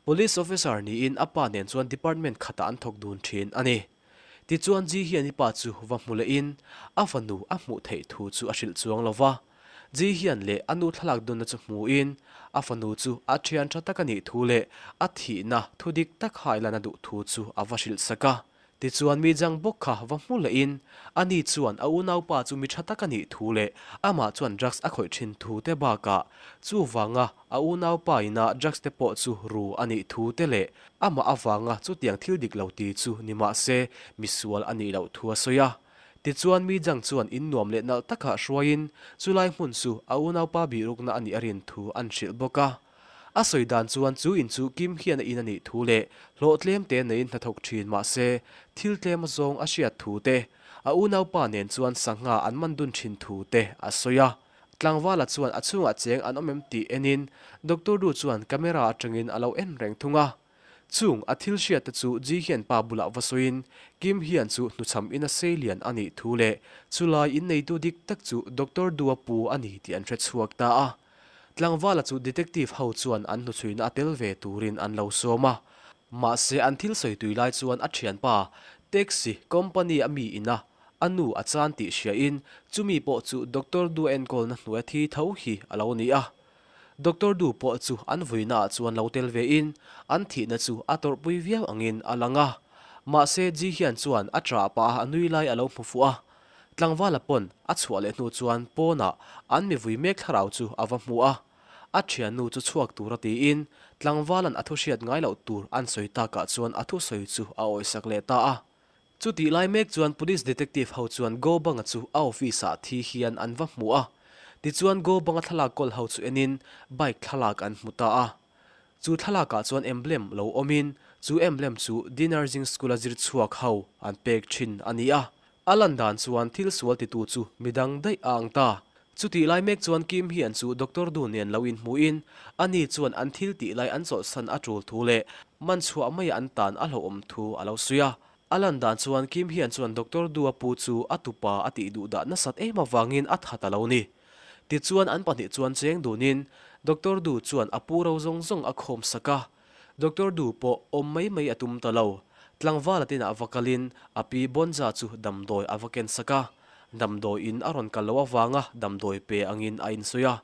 Police officer niin a pa nen chuan department khatah an thawk dun thin a ni. Tichuan Ji Hian i pa chu va hmu lehin a fanu a hmuh theih thu chu a hrilh chuang lo va. Ji hian leh a nu thlalak dunna chu hmuin a fanu chu a thian tha tak a nih thu leh a thihna thu dik tak hailan a duh thu chu a va hrilh sak a. Tichuan mi jang bawk kha va hmu lehin ani chuan a unaupa chu mi tha tak a nih thu leh amah chuan drugs a khawih thin thu te bakah chuvanga a unaupa ina drugs te pawh chu ru a nih thu te leh amah avanga chutiang thil dik lo ti chu ni mahse misual a nih loh thu a sawi a. Tichuan mi jang chuan in nuam leh nalh takah hruaiin chulai hmun chu a unaupa bihrukna a nih a rin thu an hrilh bawk a. A sawi dan chuan chu in chu Kim hian a in a nih thu leh hlawh tlem te neiin hnathawk thin mah se thil tlem a zawng a hriat thu te, a unaupa nen chuan sangha an man dun thin thu te a sawi a. Tlangvala chuan a chhungah cheng an awm em tih enin Doctor Du chuan camera atangin a lo en reng thung a. Chung a thil hriat te chu Ji hian pa bulah va sawiin Kim hian chu hnuchham in a sei lian a nih thu leh chulai in neitu dik tak chu Doctor Du a pu a ni tih an hre chhuak ta a. Tlangvala chu detective ho chuan an hnuchhuina a tel ve turin an lo sawm a. Mahse an thil sawi tui lai chuan a thianpa taxi company a mi ina a nu a chan tih hriain chumi pawh chu Doctor Du a enkawlna hnuaia thi tho hi a lo ni a. Doctor Du pawh chu an vuina ah chuan lo tel vein an thihna chu a tawrhpui viau angin a lang a. Mahse Ji hian chuan a ṭah pah a nui lai a lo hmu fuh a. Tlangvala pawn a chhuah leh hnu chuan pawnah an mi vui mek thlarau chu a va hmu a, a thiannu chu chhuak tur a tiin Tlangvalan a thu hriat ngai loh tur an sawi takah chuan a thusawi chu a awisak leh ta a. Chutih lai mek chuan Police Detective ho chuan Go Banga chu a office ah thi hian an va hmu a, tichuan Go Banga thlalak kawl ho chu enin bike thlalak an hmu ta a. Chu thlalakah chuan emblem lo awmin chu emblem chu Dinner Zing School a zir chhuak ho an pek thin a ni a. A lan dan chuan thil sual titu chu midang daih a ang ta. Chutih lai mek chuan Kim hian chu Doctor Du nen lo inhmuhin ani chuan an thil tih lai an chawlhsan a tul thu leh man chhuah maia an tan a hlauhawm thu a lo sawi a. A lan dan chuan Kim hian chuan Doctor Du a pu chu a tupa a tih duh dah nasat em avangin a tha ta lo ni. Tichuan an pahnih chuan cheng dunin Doctor Du chuan a pu ro zawng zawng a khawm sak a. Doctor Du pawh awm mai mai a tum ta lo. Tlangvala tinah va kalin a pi Bonza chu damdawi a va ken sak a. Damdawi in a rawn kal loh avanga damdawi pe angin a insawi a.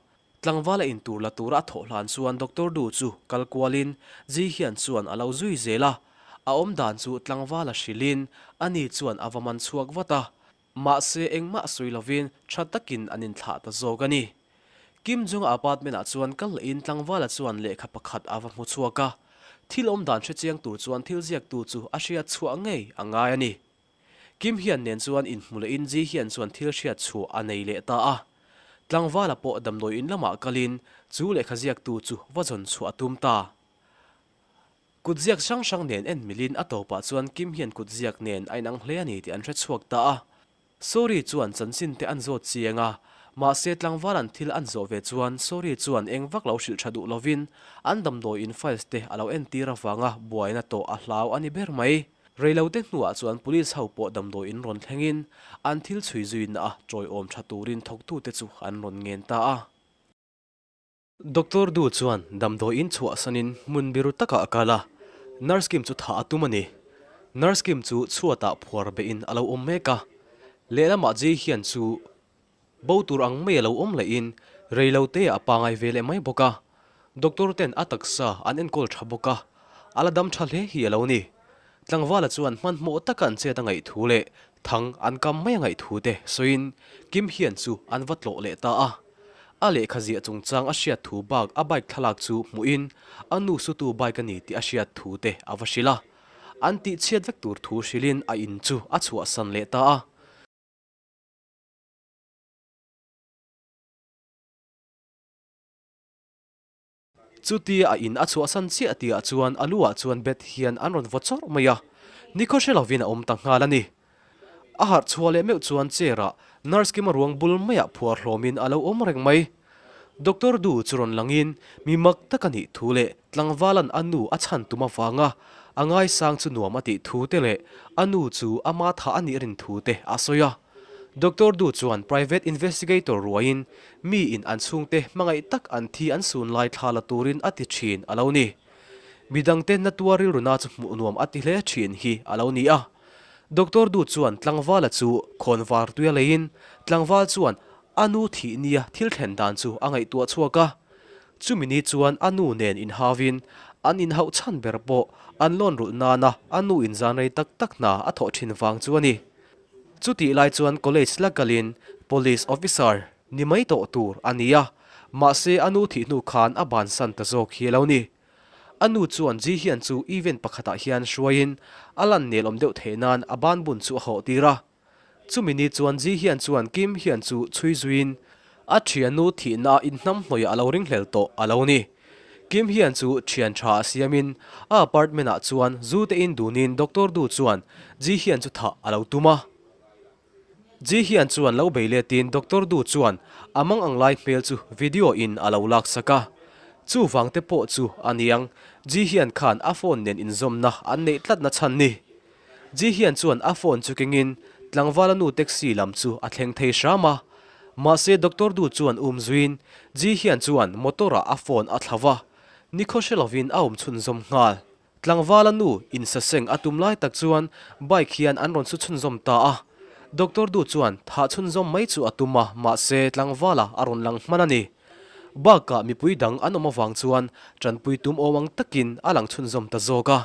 Tlangvala in tur la tura a thawh hlan chuan Doctor Du chu kal kualin Ji hian chuan a lo zui zel a. A awmdan chu tlangvala hrilhin ani chuan a va man chhuak vat a. Mahse engmah sawi lovin tha takin an inthlah ta zawk a ni. Kim Jong-a apartment-ah chuan kal lehin tlangvala chuan lehkha pakhat a va hmu chhuak a. Thil awm dan hre chiang tur chuan thil ziaktu chu a hriat chhuah ngei a ngai a ni. Kim hian nen chuan inhmu lehin Ji hian chuan thil hriat chhuah a nei leh ta a. Tlangvala pawh damdawi in lamah kalin chu lehkha ziaktu chu va zawn chhuah a tum ta. Kutziak hrang hrang nen en milin a tawpah chuan Kim hian kutziak nen a inang hle a ni tih an hre chhuak ta a. Sori chuan chanchin te an zawt chiang a, mahse tlangval an thil an zawh ve chuan Sori chuan eng vak lo hrilh tha duh lovin an damdawi in files te a lo entir avanga buaina tawh a hlau a ni ber mai. Reilote hnuah chuan police ho pawh damdawi in rawn thlengin an thil chhui zuina a tawiawm tha turin thawktute chu an rawn ngen ta a. Doctor Du chuan damdawiin chhuahsanin hmun biru takah a kal a, Nurse Kim chu thah a tum a ni. Nurse Kim chu chhuatah phuar behin a lo awm mek a, lehlamah Ji hian chu bo tur ang mai a lo awm lehin reilote a pangai ve leh mai bawk a. Doctor ten a taksa an enkawl tha bawk a, a la dam tha hle hi a lo ni. Tlangvala chuan hmanhmawh taka an chet a ngaih thu leh thang an kam mai a ngaih thu te sawiin Kim hian chu an va tlawh leh ta a. A lehkha ziah chungchang a hriat thu bak a bike thlalak chu hmuhin a nu sutu bike a ni tih a hriat thu te a va hrilh a. An tih chhiat vek tur thu hrilhin a in chu a chhuahsan leh ta a. Chutia a in a chhuahsan chiah tihah chuan a lu ah chuan bet hian an rawn vaw chawrh mai a, nikhaw hre lovin a awm ta nghal a ni. A harh chhuah leh meuh chuan chair ah nurse Kima ruang bul maiah phuar hlawmin a lo awm reng mai. Doctor Du chu rawn langin mi mak tak a nih thu leh tlangvalan a nu a chhan tum avanga a ngaisang chu nuam a tih thu te leh a nu chu ama thah a nih rin thu te a sawi a. Doctor Du chuan private investigator ruaiin mi in an chhungte hmangaih tak an thi an sun lai thla la turin a ti thin a lo ni. Midangte na tuar rilru na chu hmuh nuam a ti hle thin hi a lo ni a. Doctor Du chuan tlangvala chu khawnvar tuia leiin tlangval chuan. A nu thih nia thil thlen dan chu a ngaihtuah chhuak a. Chumi ni chuan a nu nen inhauvin an inhauh chhan ber pawh an lawn rulh nana a nu in zan rei tak tak hna a thawh thin vang chu a ni. Chutih lai chuan college la kalin police officer ni mai tawh tur a ni a, mahse a nu thih hnu khan a bansan ta zawk hi a lo ni. A nu chuan Ji Hian chu event pakhatah hian hruaiin a lan nelawm deuh theih nan a banbun chu a hawh tir a. Chumi ni chuan Ji Hian chuan Kim Hian chu chhui zuiin a thiannu thihna a inhnamhnawih a lo ringhlel tawh a lo ni. Kim Hian chu thian tha a siamin a apartment ah chuan zu te in dunin Doctor Du chuan Ji Hian chu thah a lo tum a. Ji Hian chuan lo bei letin Doctor Du chuan a mang ang lai hmel chu video in a lo laksak a. Chuvang te pawh chu a niang Ji Hian khan a phone nen inzawmna an neih tlatna chhan ni. Ji Hian chuan a phone chu kengin tlangvala nu taxi lam chu a thleng thei hram a. Mahse Doctor Du chuan um zuiin Ji Hian chuan motor ah a phone a thla va, nikhaw hre lovin a awm chhunzawm nghal. Tlangvala nu insaseng a tum lai tak chuan bike hian an rawn su chhunzawm ta a. Doctor Du chuan thah chhunzawm mai chu a tum a, mahse tlangvala a rawn lang hman a ni. Bakah mipui dang an awm avang chuan tanpui tum awm ang takin a lang chhunzawm ta zawk a.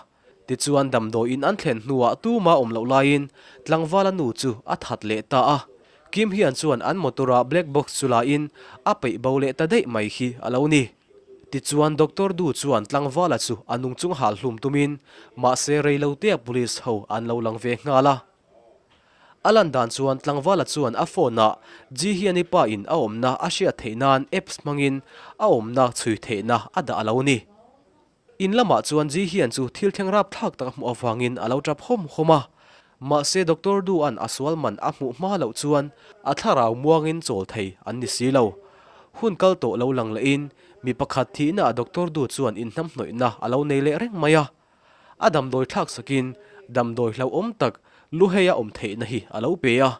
Tichuan damdawiin an thlen hnuah tuma awm loh laiin tlangvala nu chu a that leh ta a. Kim hian chuan an motor a black box chu la in a peih bo leh ta daih mai hi a lo ni. Tichuan Doctor Du chuan tlangvala chu a nung chung hal hlum tumin mahse reilotea police ho an lo lang ve nghal a. A lan dan chuan tlangvala chuan a phone ah Ji Hiani pa in a awmna a hriat theih nan apps hmangin a awmna chhui theihna a dah a lo ni. In lamah chuan Ji Hian chu thil thleng rapthlak tak a hmuh avangin a lo tap hawm hawm a. Mahse Doctor Du an a sual man a hmuh hma loh chuan a thlarau muangin chawl thei an ni si lo. Hun kal tawh lo lang lehin mi pakhat thihna ah Doctor Du chuan inhnamhnawihna a lo nei leh reng mai a. A damdawi thlak sakin damdawi hlauhawm tak luheia awm theihna hi a lo pe a.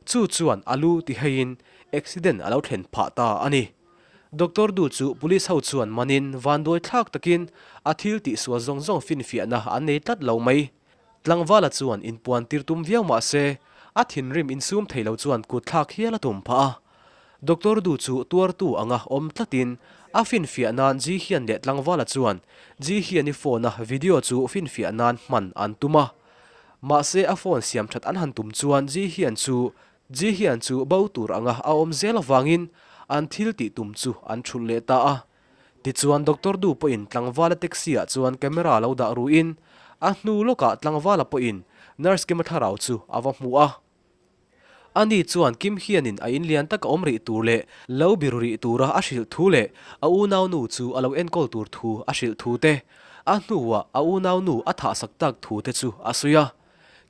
Chu chuan a lu tiheiin accident a lo thlen phah ta a ni. Doctor Du chu police ho chuan manin vanduai thlak takin a thil tihsual zawng zawng finfiahna an nei tlat lo mai. Tlangvala chuan inpuan tir tum viau mah se, a thinrim insum thei lo chuan kut thlak hial a tum phah a. Doctor Du chu tuartu anga awm tlatin a finfiah nan Ji Hian leh Tlangvala chuan Ji Hian-i phone-a video chu finfiah nan hman an tum a. Mahse a phone siam that an han tum chuan Ji Hian chu Ji hian chu bo tur anga a awm zel avangin an thil tih tum chu an thulh leh ta a. Tichuan Doctor Du pawhin tlangvala taxi ah chuan camera lo dah ruin a hnu lawkah tlangvala pawhin nurse Kima thlarau chu a va hmu a. Ani chuan Kim hianin a inlian taka awm rih tur leh lo biru rih tura a hrilh thu leh a unaunu chu a lo enkawl tur thu a hrilh thu te, a hnuah a unaunu a thahsak tak thu te chu a sawi a.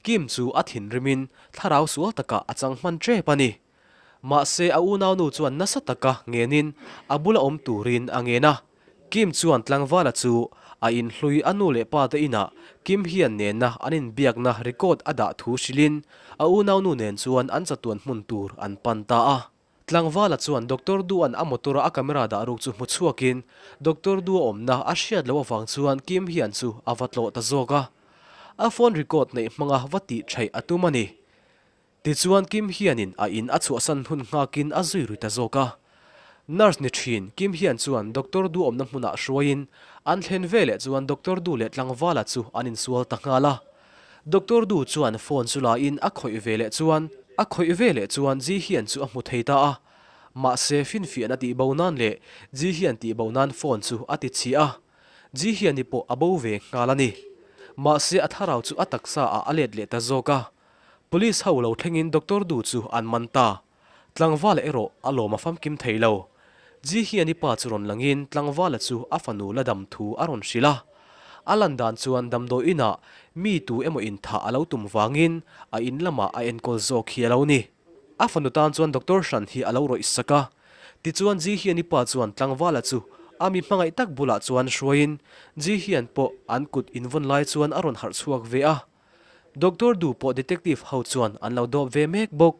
Kim chu a thinrimin thlarau sual takah a chang hman tep a ni. Mahse a unaunu chuan nasa taka ngenin a bula awm turin a ngen a. Kim chuan tlangvala chu a inhlui a nu leh pa te inah Kim hian nena an inbiakna record a dah thu hrilhin a unaunu nen chuan an chatuan hmun tur an pan ta a. Tlangvala chuan Doctor Duan a motor-a a camera dah ruk chu hmu chhuakin Doctor Dua awmna a hriat loh avang chuan Kim hian chu a va tlawh ta zawk a. A phone record neih hmanga va tih theih a tum a ni. Tichuan Kim hianin a in a chhuahsan hun nghakin a zui rui ta zawk a. Nurse ni thin Kim hian chuan Doctor Du awmna hmunah hruaiin an thlen veleh chuan Doctor Du leh Tlangvala chu an insual ta nghal a. Doctor Du chuan phone chu la in a khawih ve leh chuan a khawih ve leh chuan Ji Hian chu a hmu thei ta a. Mahse finfiahna tih bo nan leh Ji Hian tih bo nan phone chu a ti chhi a. Ji Hian-i pawh a bo ve nghal a ni. Mahse a thlarau chu a taksa ah a let leh ta zawk a. Police ho lo thlengin Doctor Du chu an man ta. Tlangvala erawh a lawm a famkim thei lo. Ji hian i pa chu rawn langin Tlangvala chu a fanu la dam thu a rawn hrilh a. A lan dan chuan damdawi inah mi tu emaw inthah a lo tum vangin a in lamah a enkawl zawk hi a lo ni. A fanu tan chuan Doctor hran hi a lo rawih sak a. Tichuan Ji hian i pa chuan Tlangvala chu a mi hmangaih tak bulah chuan hruaiin Ji hian pawh an kut invawn lai chuan a rawn harh chhuak ve a. Doctor Du pawh detective ho chuan an lo dawp ve mek bawk.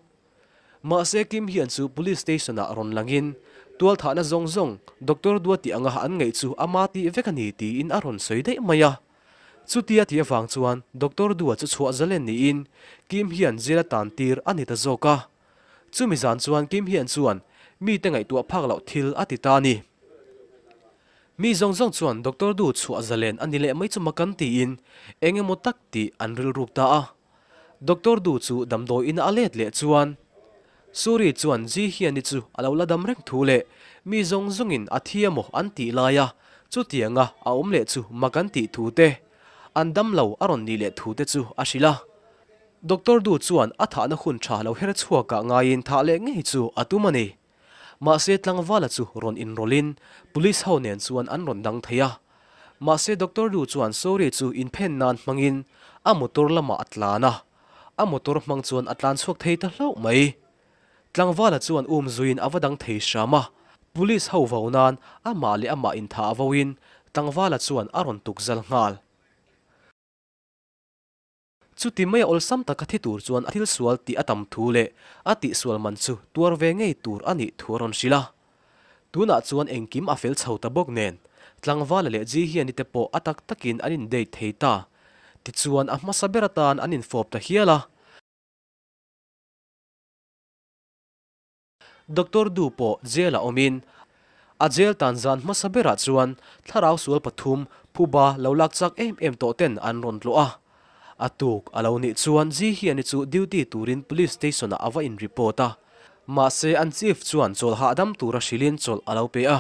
Mahse Kim hian chu Police Station ah rawn langin tualthahna zawng zawng Doctor Duati anga an ngaih chu ama tih vek a ni tiin a rawn sawi daih mai a. Chutia tih avang chuan Doctor Dua chu chhuah zalen niin Kim hian jail a tan tir a ni ta zawk a. Chumi zan chuan Kim Hian chuan mite ngaihtuah phak loh thil a ti ta a ni. Mi zawng zawng chuan Doctor Du chhuah zalen a ni leh mai chu mak an tiin eng emaw tak tih an rilruk ta a. Doctor Du chu damdawi ina a let leh chuan Suri chuan Ji Hian-i chu a lo la dam reng thu leh mi zawng zawngin a thi emaw an tih laia chutianga a awm leh chu mak an tih thu te, an dam lo a rawn nih leh thu te chu a hrilh a. Doctor Du chuan a thahna hun tha lo her chhuakah ngaiin thah leh ngei chu a tum a ni. Mahse tlangvala chu rawn inrawlhin police ho nen chuan an rawn dang thei a. Mahse Doctor Du chuan Sori chu inphen nan hmangin a motor lamah a tlan a, a motor hmang chuan a tlan chhuak thei ta hlauh mai. Tlangvala chuan um zuiin a va dang thei hram a, police ho vo nan amah leh amah inthah a voin tlangvala chuan a rawn tukzal nghal. Chuti maia awlsam taka thi tur chuan a thil sual tih a tam thu leh a tihsual man chu tuar ve ngei tur a nih thu a rawn hrilh a. Tunah chuan engkim a fel chho ta bawk nen, Tlangvala leh Ji Hiani te pawh a tak takin an in date thei ta. Tichuan a hmasa ber atan an infawp ta hial a. Doctor Du pawh jail ah awmin, a jail tan zan hmasa berah chuan thlarau sual pathum phuba lo lak chak em em tawh ten an rawn tlawh a. A tuk a lo nih chuan Ji Hiani chu duty turin police station ah a va in report a. Mahse an chief chuan chawlh hahdam tura hrilhin chawlh a lo pe a.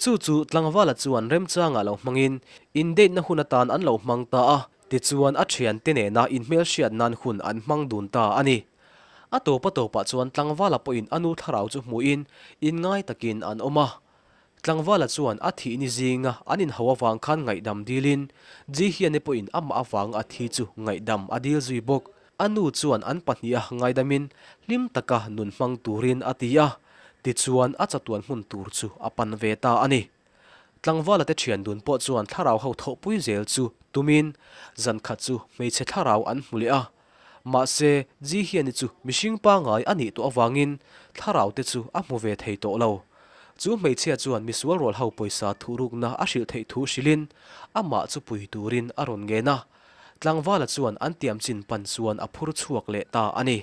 Chu chu tlangvala chuan remchangah lo hmangin in date na hun atan an lo hmang ta a, tichuan a thiante nena inhmelhriat nan hun an hmang dun ta a ni. A tawp a tawpah chuan tlangvala pawhin a nu thlarau chu hmuhin inngai takin an awm a. Tlangvala chuan a thih ni zinga an inhau avang khan ngaihdam dilin Ji Hiane pawhin amah avanga a thi chu ngaihdam a dil zui bawk. A nu chuan an pahniha ngaidamin hlim taka nun hmang turin a ti a, tichuan a chatuan hmun tur chu a pan ve ta a ni. Tlangvala te thian dun pawh chuan thlarau ho thawhpui zel chu tumin zan khat chu hmeichhe thlarau an hmu leh a. Mahse, Ji Hiani chu mihring pangngai a nih tawh avangin thlarau te chu a hmu ve thei tawh lo. Chu hmeichhia chuan misual rual ho pawisa thuhrukna a hrilh theih thu hrilhin amah chu pui turin a rawn ngen a. Tlangvala chuan an tiam chin pan chuan a phur chhuak leh ta a ni.